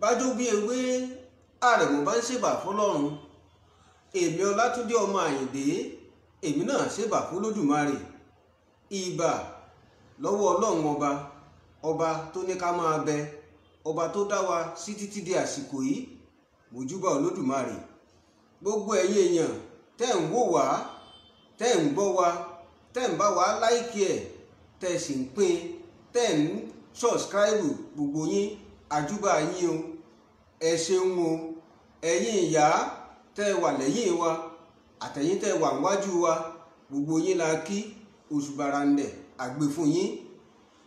Bájó bí ewé àrẹ̀mú bá ń ṣèbà fọlọ́run, èmi Ọlátúndé ọmọ Àyìndé, èmi náà ṣèbà fọlódùmarè. Ìbà lọ́wọ́ Ọlọ́run ọba, ọba tó ní ká máa bẹ, ọba tó dá wa sí títí di àsìkò yìí, mojúbà Olódùmarè. Gbogbo ẹ̀yin èèyàn tẹ́ ń wò wá, tẹ́ ń gbọ́ wa, tẹ́ ń bá wa láìkí ẹ̀, tẹ́ sì ń pín, tẹ́ ń sọ̀scribe, gbogbo yín àjúbà yín o, ẹ ṣeun o. Ẹ̀yin ìyá tẹ́ wà lẹ́yìn wa, àtẹ̀yin tẹ́ wà níwájú wa, gbogbo yín la kí, òṣùbàràǹdẹ̀ àgbè fún yín,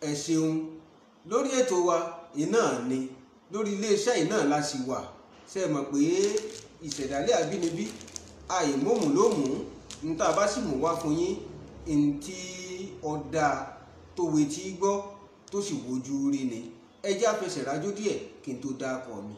ẹ ṣeun. Lórí ètò wa iná ni, lórí iléeṣẹ́ iná la sì wà. Ṣe é mọ̀ pé ìṣẹ̀dálẹ̀ àbínibí àìmọ̀mù ló mú ní tá a bá sì mú wá fún yín, ntí ọ̀dà tó wetí gbọ́ tó sì wojú rí ni. Ẹ jẹ́ àfẹsẹ̀rájó díẹ̀ kí n tó dá akọ mi.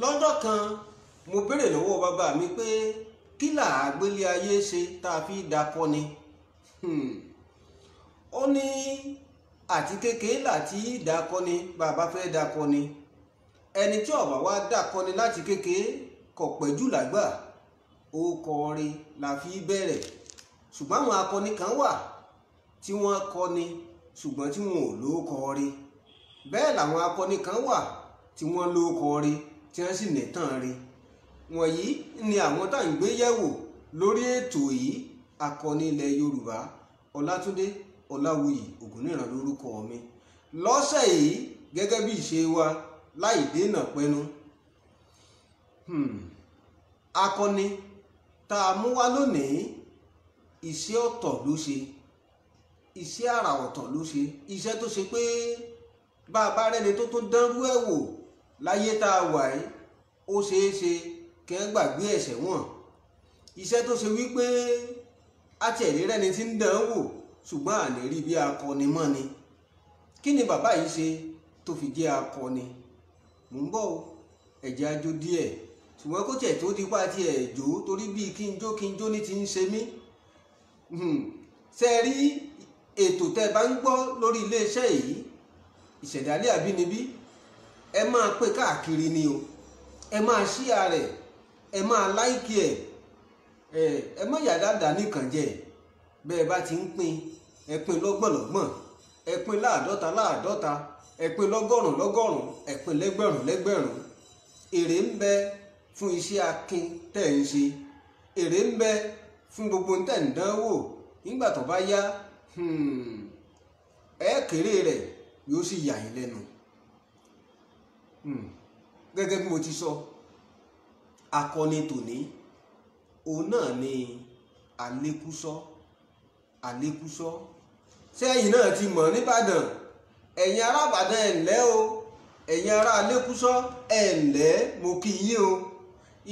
Lọ́jọ́ kan mo béèrè lọ́wọ́ bàbá mi pé kí là á gbélé ayé ṣe tá a fi dakọni. Ó ní àti kékeré láti dakọni, bàbá fẹ́ dakọni. Ẹni tí ó bá wá dakọni láti kékeré kò pẹ́ jù lágbà, ó kọrin la fi bẹ̀rẹ̀. Ṣùgbọ́n àwọn akọni kan wà tí wọ́n kọni ṣùgbọ́n tí wọn ò lóko rí. Bẹ́ẹ̀ làwọn akọni kan wà tí wọ́n lóko rí tí wọ́n sì nìtàn rí. Wọ̀nyí ni àwọn tá à ń gbé yẹ̀wò lórí ètò yìí. Akọni ilẹ̀ Yorùbá Ọlátúndé Ọláwuyì Ògúnníran lórúkọ mi. Lọ́sẹ̀ yìí gẹ́gẹ́ bí ìṣe wa láì dènà pẹnu, akọni tá a mú wá lónìí, iṣẹ́ ọ̀tọ̀ ló ṣe, iṣẹ́ àrà ọ̀tọ̀ ló ṣe, iṣẹ́ tó ṣe pé bá a bá rẹ́ni tó tún dánrú ẹ̀ wò láyé tá a wà yìí, ó ṣeé ṣe kí wọ́n gbàgbé ẹ̀ṣẹ̀ wọn. Iṣẹ́ tó ṣe wípé àti ẹ̀rí rẹ́ni tí ń dán wò ṣùgbọ́n àní rí bí akọni mọ́ ni. Kí ni bàbá yìí ṣe tó fi jẹ́ akọni? Mò ń bọ̀ o, ẹ̀jẹ̀ ajó díẹ̀, ṣùgbọ́n kó tiẹ̀ tó di pa tiẹ̀ jó, torí bíi kí n jó kí n jó ní ti ń ṣe mí. Ṣe rí ètò tẹ́ bá ń gbọ́ lórí iléeṣẹ́ yìí, ìṣẹ̀dálẹ̀ àbínibí, ẹ máa pè káàkiri ni o, ẹ máa ṣíà rẹ̀, ẹ máa láìkí ẹ̀, ẹ má yà dáadáa nìkan jẹ. Bẹ́ẹ̀ bá ti ń pín, ẹ pín lọ́gbọ̀nlọ́gbọ̀n, ẹ pín láàdọ́ta láàdọ́ta, ẹ pín lọ́gọ́rùn lọ́gọ́rùn, ẹ pín lẹ́gbẹ̀rún lẹ́gbẹ̀rún. Èrè ń bẹ fún iṣẹ́ akin tẹ́ ń ṣe, èrè ń bẹ fún gbogbo tẹ́ ń dánwò. Nígbà tó bá yá, ẹ kéré rẹ̀ yóò sì yà yín lẹ́nu. Gẹ́gẹ́ bí mo ti sọ, akọni tòní òun náà ni Alékúsọ́. Alékúsọ́ sẹ́yìn náà ti mọ̀ nìbàdàn. Ẹ̀yin ará Ìbàdàn ẹ̀ ǹlẹ́ o, ẹ̀yin ará Alékúsọ́ ẹ̀ ǹlẹ́, mo kí yín o.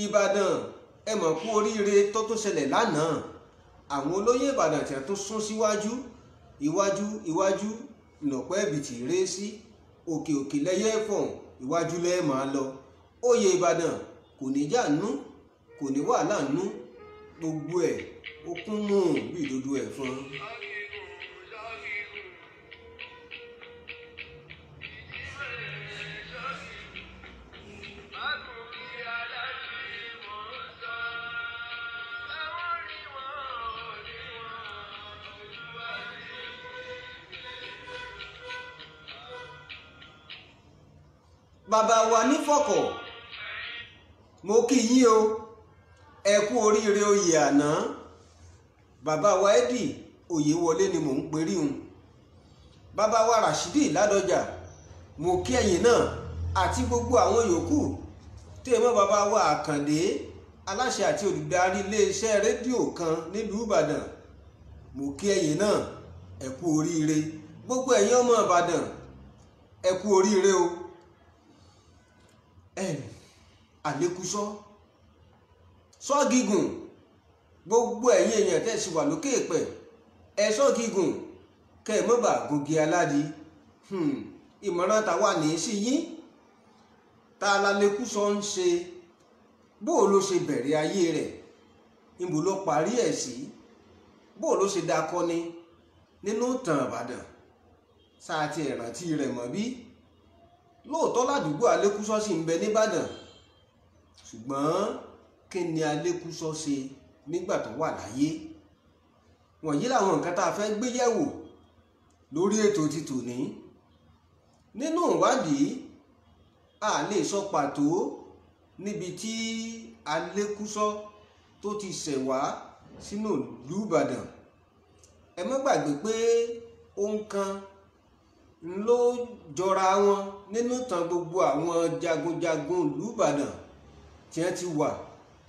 Ìbàdàn ẹ mọ̀ kú oríire tó tó ṣẹlẹ̀ lánàá. Àwọn olóyè Ìbàdàn tí wọ́n tún sún síwájú, iwájú iwájú lọ̀pẹ́ ẹ̀bìtì ré sí, òkè òkè lẹ́yẹ fọ̀hún, iwájú lẹ́ẹ̀ máa lọ. Oyè Ìbàdàn kò ní jà nú, kò ní wàhálà nú, gbogbo ẹ̀ ó kún mú bí ìdodo ẹ̀fọn. Bàbá wa nífọ̀kọ̀, mo kí yín o, ẹ kú oríire oyè àná. Bàbá wa Ẹ́dì Oyèwọlé ni mò ń perí hun. Bàbá wa Ràṣídì Ládọjà, mo kí ẹ̀yin náà àti gbogbo àwọn yòókù. Tèmọ́ bàbá wa Àkàndé, aláṣẹ àti olùdarí iléeṣẹ́ rédíò kan nílùú Ìbàdàn, mo kí ẹ̀yin náà, ẹ kú oríire. Gbogbo ẹ̀yin ọmọ Ìbàdàn, ẹ kú oríire o. Alékúsọ́ Sọ́gígùn, gbogbo ẹ̀yin èèyàn tẹ́ sì wà lókè èpẹ̀, ẹ sọ́gígùn kẹ́ ẹ mọ́ bá gògì aládi. Ìmọ̀ràn tàwa ní sí yín. Ta l'Alékúsọ ń ṣe? Bó ló ṣe bẹ̀rẹ̀ ayé rẹ̀? Níbo ló parí ẹ̀ sí? Bó ló ṣe dakọni nínú ìtàn Ìbàdàn? Sáà ti ìrántí rẹ̀ mọ́ bí? Lóòótọ́ ládùúgbò Alékúsọ sì ń bẹ nìbàdàn, ṣùgbọ́n kí ni Alékúsọ ṣe nígbà tó wà láyé? Wọ̀nyí làwọn nǹkan tá a fẹ́ gbé yẹ̀wò lórí ètò ti tòní. Nínú ìwádìí, a lè sọ pàtó níbi tí Alékúsọ tó ti ṣẹ̀ wá sínú ìlú Ìbàdàn. Ẹ má gbàgbé pé ohun kan ló jọra wọn nínú ìtàn gbogbo àwọn jagunjagun ìlú Ìbàdàn tí wọ́n ti wà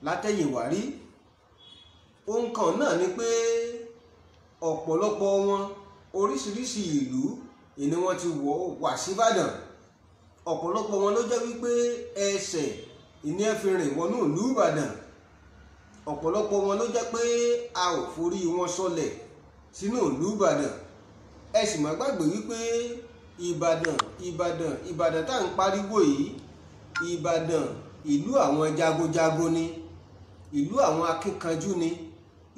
látẹ̀yìnwá rí. Ohun kan náà ni pé ọ̀pọ̀lọpọ̀ wọn oríṣiríṣi ìlú ni wọ́n ti wọ̀ wá síbàdàn. Ọ̀pọ̀lọpọ̀ wọn ló jẹ́ wípé ẹsẹ̀ ìní ẹ̀ fi rìn wọnú ìlú Ìbàdàn. Ọ̀pọ̀lọpọ̀ wọn ló jẹ́ pé a ò forí wọn sọlẹ̀ sínú ìlú Ìbàdàn. Ẹ sì má gbàgbé wípé Ìbàdàn Ìbàdàn Ìbàdàn tá à ń pariwo yìí, Ìbàdàn ìlú àwọn jagunjagun ni, ìlú àwọn akíkanjú ni,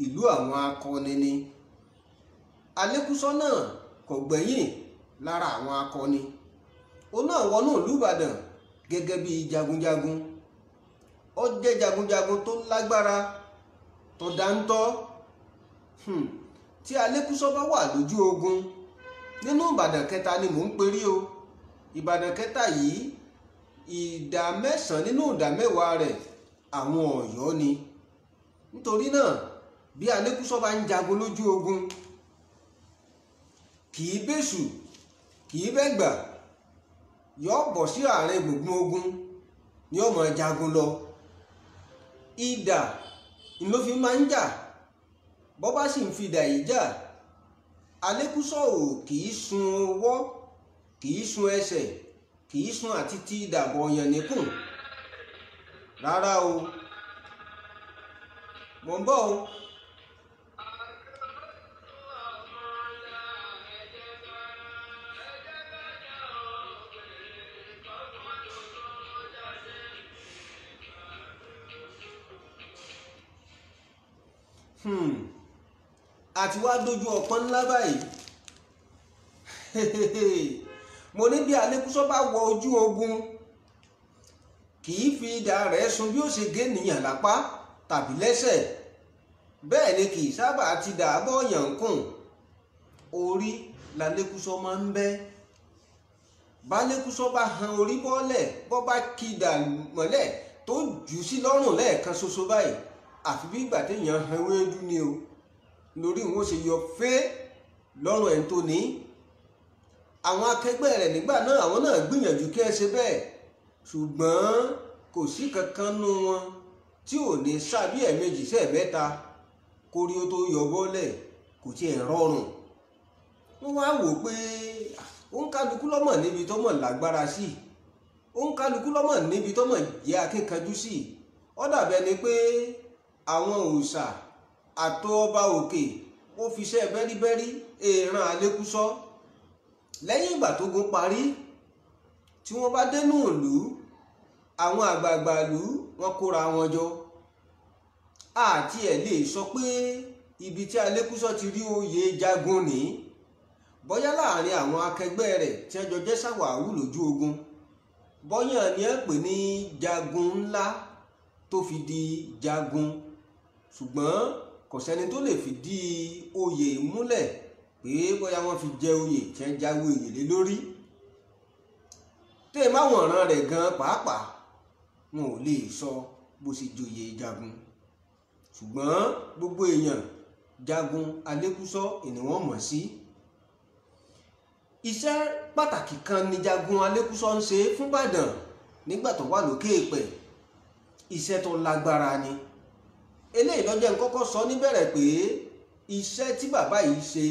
ìlú àwọn akọni ni. Alékúsọ náà kò gbẹ̀yìn lára àwọn akọni. Ó náà wọnú ìlú Ìbàdàn gẹ́gẹ́ bí jagunjagun. Ó jẹ́ jagunjagun tó lágbára, tó dáńtọ́. Tí Alékúsọ bá wà lójú ogun nínú Ìbàdàn kẹta ni mò ń perí o. Ìbàdàn kẹta yìí, ìdá 9 nínú ìdá 10 rẹ̀ àwọn Ọ̀yọ́ ni. Nítorí náà bí Alékúsọ bá ń jagun lójú ogun, kì í bẹ̀sù, kì í bẹ̀gbà, yóò bọ̀ sí àárín gbùngbùn ogun ni ó máa jagun lọ. Idà ló fi máa ń jà. Bọ́ bá sì ń fi idà yìí jà, Alékúsọ ò kì í sun ọwọ́, kì í sun ẹsẹ̀, kì í sun àti ti idà bọ̀yàn níkùn rárá o. Mò ń bọ̀ o. Àti wá dojú ọpọ́n ńlá báyìí. Mo ní bí Alékúsọ bá wọ ojú ogun, kì í fi idà rẹ̀ sun bí ó ṣe gé nìyàn lápá tàbí lẹ́sẹ̀. Bẹ́ẹ̀ ni kì í sábà ti dà á bọ̀ yàn kùn. Orí l'Alékúsọ máa ń bẹ́. Bálékúsọ bá han orí bọ́lẹ̀, bọ́ bá kí idà mọ́lẹ̀ tó jù sí lọ́rùn lẹ́ẹ̀kan ṣoṣo báyìí, àfi bí ìgbà téèyàn han ewédú ni o. Lórí wọn ṣe yọ fẹ́ lọ́rùn ẹ̀ tó ní. Àwọn akẹgbẹ́ rẹ̀ nígbà náà, àwọn náà gbìyànjú kí ẹ ṣe bẹ́ẹ̀, ṣùgbọ́n kò sí kankan nú wọn tí ò ní sábí ẹ̀ẹ̀mejì sẹ́ẹ̀mẹ́ta kórí ó tó yọ bọ́lẹ̀, kò tiẹ̀ rọrùn. Wọ́n wá wò pé òǹkálukú lọ́mọ̀ níbi tó mọ̀ lágbára sí, òǹkálukú lọ́mọ̀ níbi tó mọ̀ jẹ́ akíkanjú sí. Ó dàbẹ́ ni pé àwọn òòṣà àtọ ọba òkè ó fiṣẹ́ bẹ́ríbẹ́rí èèràn Alékúsọ. Lẹ́yìn ìgbà tógun parí, tí wọ́n bá dénú ìlú, àwọn àgbààgbà ìlú wọ́n kóra wọn jọ. Àti ẹ̀ lè sọ pé ibi tí Alékúsọ ti rí oyè jagun ní, bóyá láàrin àwọn akẹgbẹ́ rẹ̀ tí wọ́n jọ jẹ́ sàwáwù lójú ogun, bóyá ni ẹ pè ní jagun ńlá tó fi di jagun. Ṣùgbọ́n kò sẹ́ni tó lè fi di oyè múlẹ̀ pé bóyá wọ́n fi jẹ oyè tí wọ́n jáwé oyè lé lórí. Tẹ́ máwọn ọ̀ràn rẹ̀ gan pàápàá, wọn ò lè sọ bó ṣe joyè jagun. Ṣùgbọ́n gbogbo èèyàn jagun Alékúsọ ni wọ́n mọ̀ sí. Iṣẹ́ pàtàkì kan ni jagun Alékúsọ ń ṣe fún Ìbàdàn nígbà tó wà lókè èèpẹ̀. Iṣẹ́ tó lágbára ni. Eléyìí ló jẹ́ n kọ́kọ́ sọ níbẹ̀rẹ̀ pé iṣẹ́ tí bàbá yìí ṣe,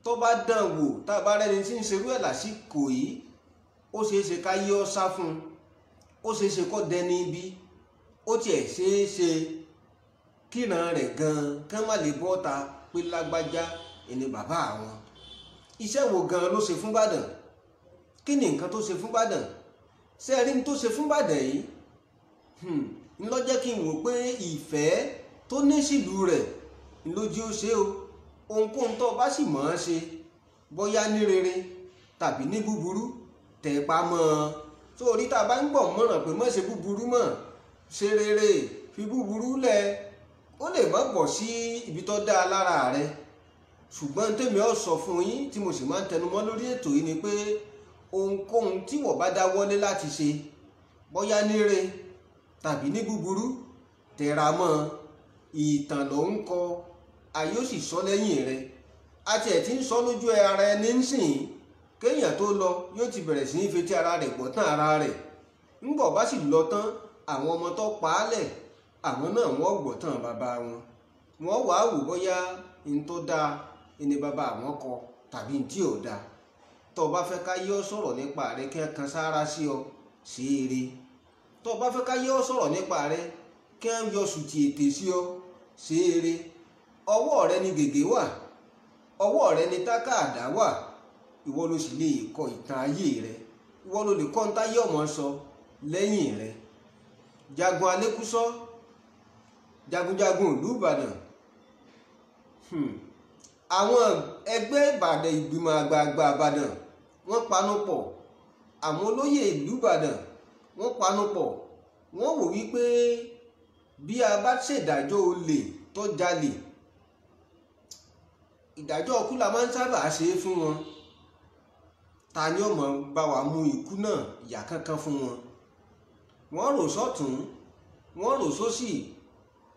tó bá dán wò, tá a bá rẹ́ni tí ń ṣerú ẹ̀ lásìkò yìí, ó ṣeé ṣe ká yí ọ sá fún un, ó ṣeé ṣe kó dẹni ibi, ó tiẹ̀ ṣeé ṣe Kíran rẹ̀ gan-an kán má lè bọ́ta pé lágbájá ẹni bàbá àwọn. Iṣẹ́ wo gan-an ló ṣe fún Ìbàdàn? Kí ni nǹkan tó ṣe fún Ìbàdàn? Ṣé ẹ rí ní tó ṣe fún Ìbàdàn yìí? Ń lọ jẹ́ kí n wò pé ìfẹ́ tó ní sílùú rẹ̀ ńlójú ó ṣe o. Ohunkóhun tó bá sì mọ̀ ọ́n ṣe, bóyá ní rere tàbí ní búburú, tẹ̀ pa mọ́ ọ. Sórí tá a bá ń gbọ̀ mọ̀ràn pé má ṣe búburú mọ́, ṣe rere, fi búburú lẹ̀, ó lè má bọ̀ sí ibi tó dáa lára rẹ̀. Ṣùgbọ́n tèmi ó sọ fún yín tí mo sì máa ń tẹnumọ́ lórí ètò yìí ni pé ohunkóhun tí wọ́n bá dáwọ́lé láti ṣe, bóyá ní rere tàbí ní búburú, tẹra mọ́. Ìtàn ló ń kọ, ayé ó sì sọ lẹ́yìn rẹ̀. Àti ẹ̀ tí ń sọ lójú ara ẹni ń sìn, kéèyàn tó lọ yóò ti bẹ̀rẹ̀ sí ní fetí ara rẹ̀ gbọ́tàn ara rẹ̀. Ńgbọ̀ bá sì lọ tán, àwọn ọmọ tó pa á lẹ̀, àwọn náà wọ́n gbọ́tàn bàbá wọn. Wọ́n wàá wò bóyá n tó dáa ni bàbá àwọn kọ tàbí n tí ò dáa. Tó bá fẹ́ ká yọ sọ̀rọ̀ nípa rẹ̀ kí wọ́n kan sára sí ọ, ṣe eré. Tó bá fẹ́ ká yọ sọ̀rọ̀ nípa rẹ̀ kí wọ́n yọ sùtì ètè sí ọ, ṣe eré. Ọwọ́ rẹ ni gègé wà, ọwọ́ rẹ ni tákàdá wà. Ìwọ ló sì lè kọ ìtàn ayé rẹ, ìwọ ló lè kọ́ ń táyé ọmọ sọ lẹ́yìn rẹ. Jagun Alékúsọ́, jagunjagun ìlú Ìbàdàn. Àwọn ẹgbẹ́ Ìbàdàn, ìgbìmọ̀ àgbààgbà Ìbàdàn, wọ́n panupọ̀. Àwọn olóyè ìlú Ìbàdàn, wọ́n panupọ̀. Wọ́n wò wípé bí a bá ṣèdájọ́ olè tó jalè, ìdájọ́ ọkú la máa ń sábà ṣe é fún wọn. Ta ni ó mọ̀ bá wa mú ikú náà ìyà kankan fún wọn? Wọ́n rò sọ́tún, wọ́n rò sósì,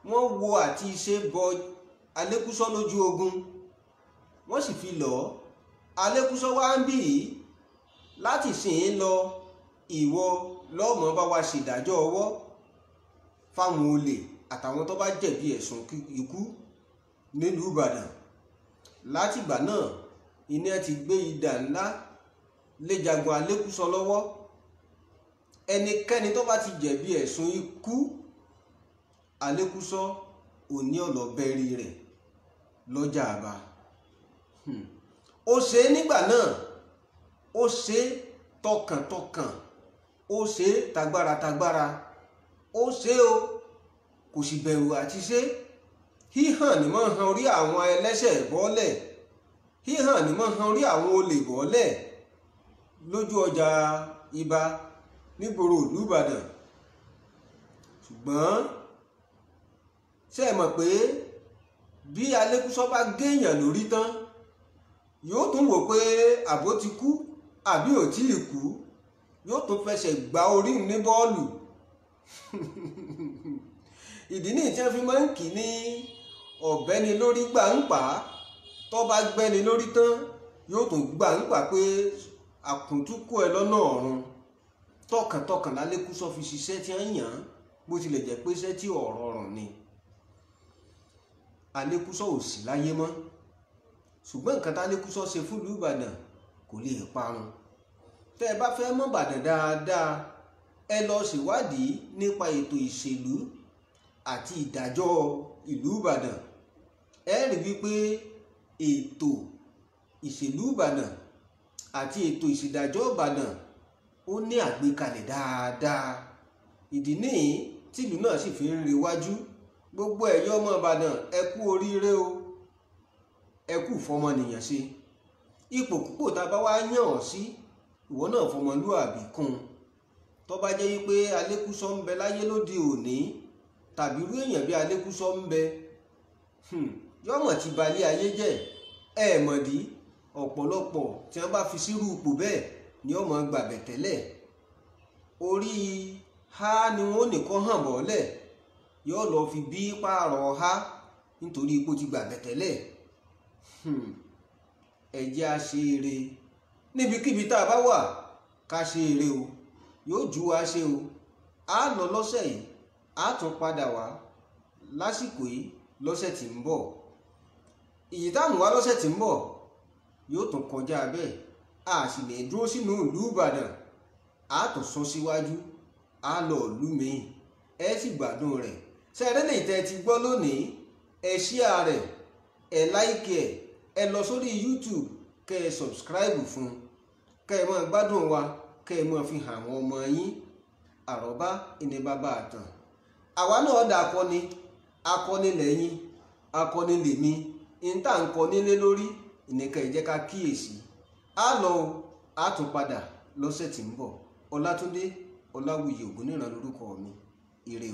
wọ́n wo àti ṣe bọ Alékúsọ́ lójú ogun, wọ́n sì fi lọ̀ ọ́. Alékúsọ́ wá ń bì í láti sìn ín lọ, ìwọ lọ́mọ bá wa ṣèdájọ́ ọwọ́ fáwọn olè àtàwọn tó bá jẹ̀bi ẹ̀sùn ikú nílùú Ìbàdàn. Látìgbà náà, iná ti gbé idà ńlá lé Jagun Alékúsọ́ lọ́wọ́. Ẹnikẹ́ni tó bá ti jẹ̀bi ẹ̀sùn ikú, Alékúsọ́ òní ọ̀lọ́bẹ̀rí rẹ̀ lọ́jà àbá. Ó ṣe é nígbà náà, ó ṣe é tọkàntọkàn, ó ṣe é tagbára-tagbára, ó ṣe é o, kò sì bẹ̀rù àti ṣe. Híhàn ni mọ́ han orí àwọn ẹlẹ́ṣẹ̀ bọ́lẹ̀, híhàn ni mọ́ han orí àwọn olè bọ́lẹ̀ lójú ọjà Ìbà nígboro ìlú Ìbàdàn. Ṣùgbọ́n ṣé ẹ mọ̀ pé bí Alékúsọ́ bá géèyàn lórí tán, yóò tún wò pé àbó ti kú àbí ò tí ì kú, yóò tún fẹsẹ̀ gba orí ní bọ́ọ̀lù. Ìdí nìyí tí wọ́n fi máa ń kì í ní ọ̀bẹ́ni lórí gbà ń pa. Tó bá gbẹ́ni lórí tán, yóò tún gbà ń pa pé àkùntúkú ẹ lọ́nà ọ̀run. Tọkàntọkàn l'Alékúsọ́ fi ṣiṣẹ́ tí wọ́n yàn án, bó tilẹ̀ jẹ́ pé iṣẹ́ tí ò rọrùn ni. Alékúsọ́ ò sí láyé mọ́, ṣùgbọ́n nǹkan t'Alékúsọ́ ṣe fún ìlú Ìbàdàn kò lè parun. Tẹ́ ẹ bá fẹ́ mọ̀ Ìbàdàn dáadáa, ẹ lọ ṣèwádìí nípa ètò ìṣèlú àti ìdájọ́ ìlú Ìbàdàn. Ẹ rí wípé ètò ìṣèlú Ìbàdàn àti ètò ìṣèdájọ́ Ìbàdàn ó ní àgbékalẹ̀ dáadáa. Ìdí nìyí tìlú náà sì fi ń rewájú. Gbogbo ẹ̀yọ́ ọmọ Ìbàdàn, ẹ kú oríire o, ẹ kú fọmọnìyàn ṣe. Ipò púpọ̀ tá a bá wá yàn ọ́ sí, ìwọ náà fọmọlúàbí kún un. Tó bá jẹ́ wípé Alékúsọ́ ń bẹ láyé lóde òní, tàbí irú èèyàn bí Alékúsọ́ ń bẹ, yọ́mọ̀ ti balẹ̀ ayé jẹ́. Ẹ mọ̀dí, ọ̀pọ̀lọpọ̀ tí wọ́n bá fi sírú ipò bẹ́ẹ̀ ni ọmọ gbàbẹ̀ tẹ́lẹ̀. Orí ha ni wọ́n nìkan hàn bọ́lẹ̀, yóò lọ fi bí pààrọ̀ ha nítorí ipò ti gbàbẹ̀ tẹ́lẹ̀. Ẹ jẹ́ á ṣe eré níbikíbi tá a bá wà, ká ṣe eré o, yóò ju wa ṣe o. Á lọ lọ́sẹ̀ yìí, á tún padà wá lásìkò yìí lọ́sẹ̀ tí ń bọ̀. Ìyí táwọn wá lọ́sẹ̀ tí ń bọ̀ yóò tún kọjá bẹ́ẹ̀. A sì lè dúró sínú ìlú Ìbàdàn, á tún sún síwájú, á lọ ìlú míì, ẹ sì gbádùn rẹ̀. Ṣẹ́rẹ́ lè tẹ́ ti gbọ́ lónìí, ẹ ṣíà rẹ̀, ẹ láìkì ẹ̀, ẹ lọ sórí YouTube kẹ́ ẹ subscribe fún un, kẹ́ ẹ máa gbádùn wa, kẹ́ ẹ máa fi hàn àwọn ọmọ yín. Àròbá ìní bàbá àtàn. Àwa náà dà akọni, akọni lẹ́yìn, akọni lèmi, ìta ń kọ nílé lórí ìnìkan ìjẹ́ ká kíyèsí. Á lọ á tún padà lọ́sẹ̀ tí ń bọ̀. Ọlátúndé Ọláwuyì Ògúnníran lórúkọ mi. Ire o.